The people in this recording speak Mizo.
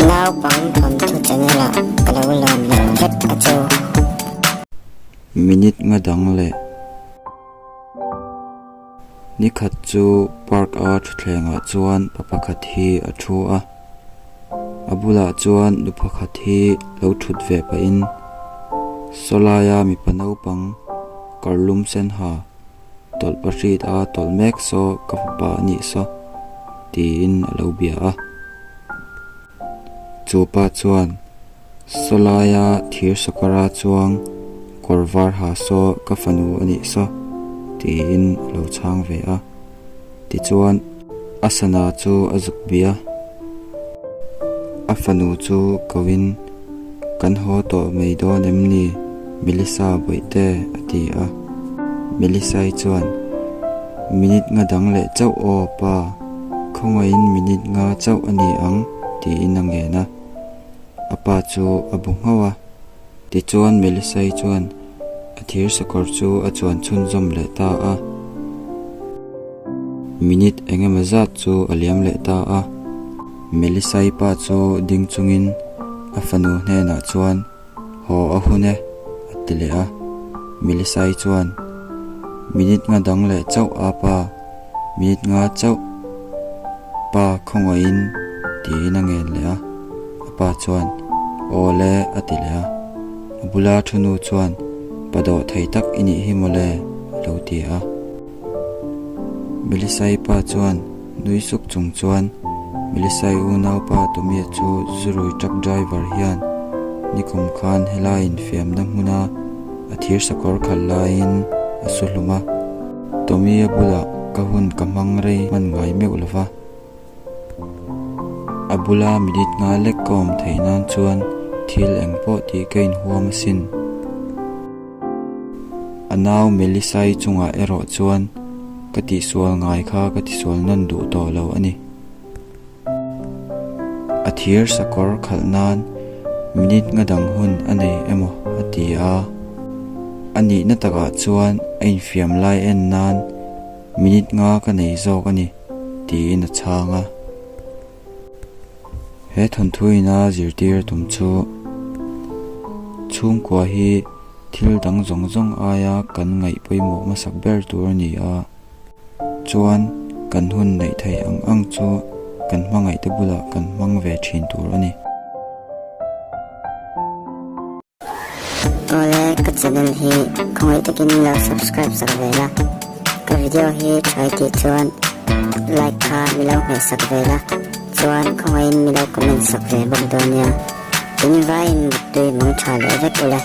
Naupang thawnthu channel ah ka lo lawm leh vek a chu. Minute nga dang leh. Nikhat chu park a thutthleng ah chuan pa pakhat hi a thu a. A bulah chuan nu pakhat hi lo thut ve pahin sawlaia mipa naupang kawr lum sen ha tawlh pahrit a tawlh mek saw ka fapa a nih saw tiin a lo bia a. Chu pa chuan sawlaia thir sakawra chuang kawr var ha saw ka fanu a nih saw tiin a lo chhang ve a. Tichuan a sana chu a zuk bia. A fanu chu koin Kan haw tawh mai dawn em ni Melissa bawihte? a ti a. Melissa-i chuan Minute nga dang leh chauh aw pa, khawngaihin minute nga chauh a ni ang tiin a ngen a. A pa chu a bu nghauh a. Tichuan Melissa-i chuan a thir sakawr chu a chuan chhunzawm leh ta a. Minute eng emaw zat chu a liam leh ta a. Melissa-i pa chu ding chungin a fanu hnenah chuan, Haw a hun e, a ti leh a. Melissa-i chuan, Minute nga dang leh chauh a pa, minute nga chauh pa khawngaihin tiin a ngen leh a. A pa chuan, Aw le, a ti leh a. A bula thu nu chuan, Pa dawh thei tak i nih hi mawle, a lo ti a. Melisai pa chuan nui suk chung chuan, Melisai unaupa Tomia chu zurui truck driver hian nikum khan helai infiamna hmuna a thir sakawr khalh laiin a su hlum a. Tomia bulah ka hun ka hmang rei hman ngai meuh lo va. A bula minute nga lek ka awm theih nan chuan thil eng pawh tih ka inhuam asin. A nau Melissa-i chungah erawh chuan ka tihsual ngai kha ka tisual nawn duh tawh lo a ni. A thir sakawr khalh nan minute nga dang hun a nei emaw a ti a. A nihna takah chuan a infiam lai en nan minute nga ka nei zawk a ni. Tiin a chhang a. He thawnthuina zirtir tum chu chhungkua hi thil dang zawng zawng aia kan ngaih pawimawh hmasak ber tur a ni a, chuan kan hun neih theih ang ang chu kan hmangaihte bulah kan hmang ve thin tur a ni. Awle ka channel hi khawngaih takin lo subscribe sak ve la, ka video hi try tih chuan like kha mi lo hmeh sak ve la, chuan khawngaihin mi lo comment sak ve bawk dawn nia. In vaiin muttui mang tha leh vek ule.